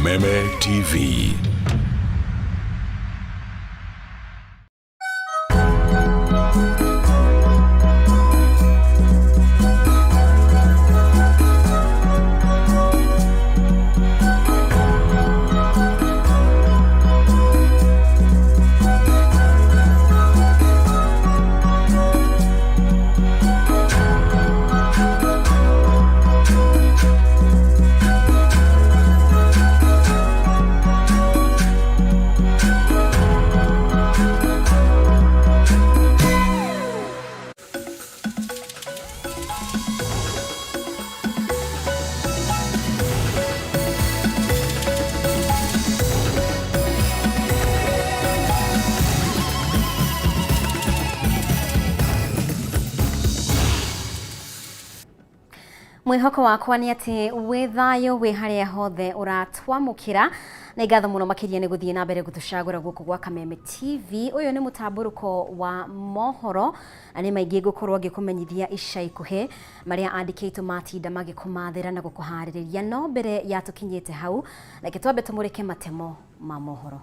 Kameme TV. Mwihoko wakwa nĩ atĩ wĩ thayũ wĩ harĩa hothe ũratwamũkĩra na ngatho mũno makĩria nĩ gũthiĩ na mbere gũtũcagũra gũkũ gwa Kameme TV. Ũyũ nĩ mũtambũrũko wa mohoro na nĩ maingĩ ngũkorwo ngĩkũmenyithia ica ikuhĩ marĩa andĩkĩtwo matinda magĩkũmathĩra na gũkũharĩrĩria, no mbere ya tũkinyĩte hau reke twambe tũmũrĩke matemo ma mohoro.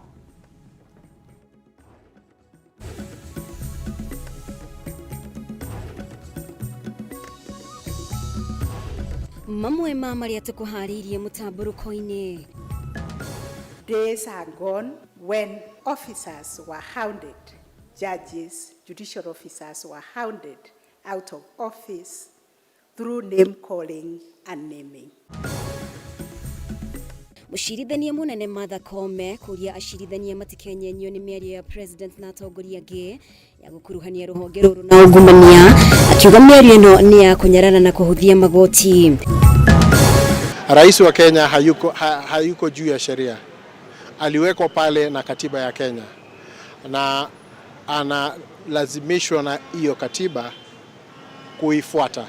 Mamwe ma marĩa tũkũharĩirie mũtambũrũko-inĩ. Days are gone when officers were hounded, judges, judicial officers were hounded out of office through name calling and naming. Mũcirithania mũnene Martha Koome kũria acirithania matikenyenyio nĩ mĩario ya president na atongoria angĩ ya gũkuruhania rũhonge rũrũ na ungumania, akiuga mĩario ĩno nĩ ya kũnyarara na kũhũthia magoti. Rais wa Kenya hayuko juu ya sheria, aliwekwa pale na katiba ya Kenya na analazimishwa na hiyo katiba kuifuata.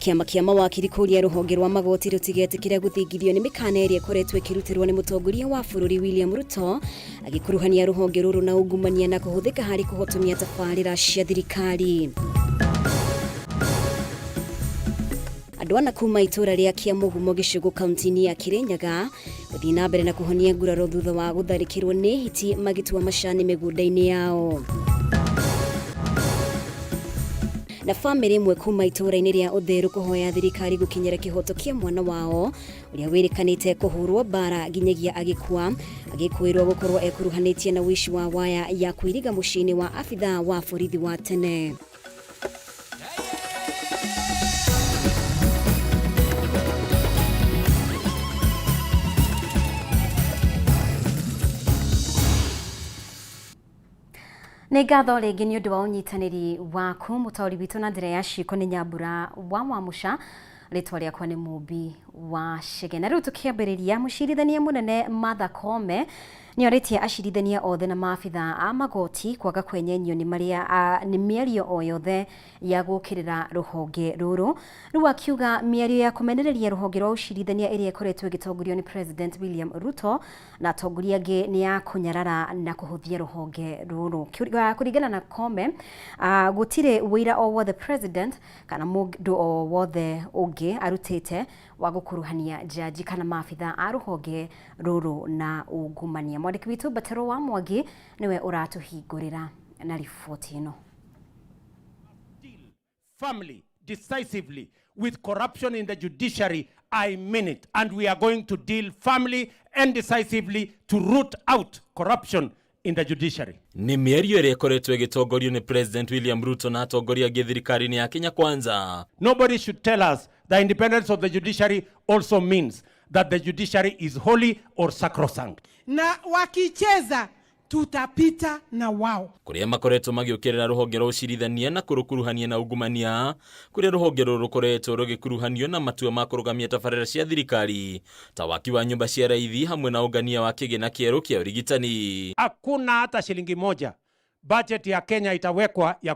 Kĩama kĩa mawakiri kũria rũhonge rwa magoti rũtigetĩkĩre gũthingithio nĩ mĩkana ĩrĩa ĩkoretwo ĩkĩrutĩrwo nĩ mũtongoria wa bũrũri William Ruto agĩkuruhania rũhonge rũrũ na ungumania na kũhũthĩka harĩ kũhotomia tabarĩra cia thirikari. Andũ ana kuma itũra rĩa Kĩamũgumo gĩcũgũ kaunti-inĩ ya Kirinyaga gũthiĩ na mbere na kũhonia nguraro thutha wa gũtharĩkĩrwo nĩ hiti magĩtua macani mĩgũnda-inĩ yao. Na bamĩrĩ ĩmwe kuma itũra-inĩ rĩa Ũtheru kũhoya thirikari gũkinyĩra kĩhoto kĩa mwana wao ũrĩa wĩrĩkanĩte kũhũrwo mbara nginyagia agĩkua, agĩkwĩrwo gũkorwo ekuruhanĩtie na ũici wa waya ya kũiriga mũciĩ-inĩ wa abithaa wa borithi wa tene. Nĩ ngatho rĩngĩ nĩ ũndũ wa ũnyitanĩri waku. Mũtaũri witũ na njĩra ya ciĩko nĩ Nyambura wa Wamuca, rĩtwa rĩakwa nĩ Mũmbi wa Chege. Na rĩu tũkĩambĩrĩria, mũcirithania mũnene Martha Koome nĩ orĩtie acirithania othe na maabithaa a magoti kwaga kwenyenyio nĩ marĩa nĩ mĩario o yothe ya gũkĩrĩra rũhonge rũrũ. Rĩu akiuga mĩario ya kũmenereria rũhonge rwa ũcirithania ĩrĩa ĩkoretwo ĩgĩtongorio nĩ President William Ruto na atongoria angĩ nĩ ya kũnyarara na kũhũthia rũhonge rũrũ. Kũringana na Koome, gũtirĩ ũira o wothe president kana mũndũ o wothe ũngĩ arutĩte wa gũkuruhania jaji kana maabithaa a rũhonge rũrũ na ungumania. Mwandĩki witũ Batero wa Mwangi nĩwe ũratũhingũrĩra na riboti ĩno. Firmly, decisively with corruption in the judiciary, I mean it. And we are going to deal firmly and decisively to root out corruption in the judiciary. Nĩ mĩario ĩrĩa ĩkoretwo ĩgĩtongorio nĩ President William Ruto na atongoria angĩ thirikari-inĩ ya Kenya Kwanza. Nobody should tell us the independence of the judiciary also means that the judiciary is holy or sacrosanct. Na wakicheza tutapita na wao. Kuria makoretwo magiukirira ruhonge rwa ucirithania na kurukuruhania na ungumania, kuria ruhonge ruru rukoretwo rugikuruhanio na matua ma kurugamia tabarĩra cia thirikari ta waki wa nyumba cia raithi hamwe na ungania wa kĩgĩna kĩerũ kĩa ũrigitani. Hakuna hata shilingi moja budget ya Kenya itawekwa ya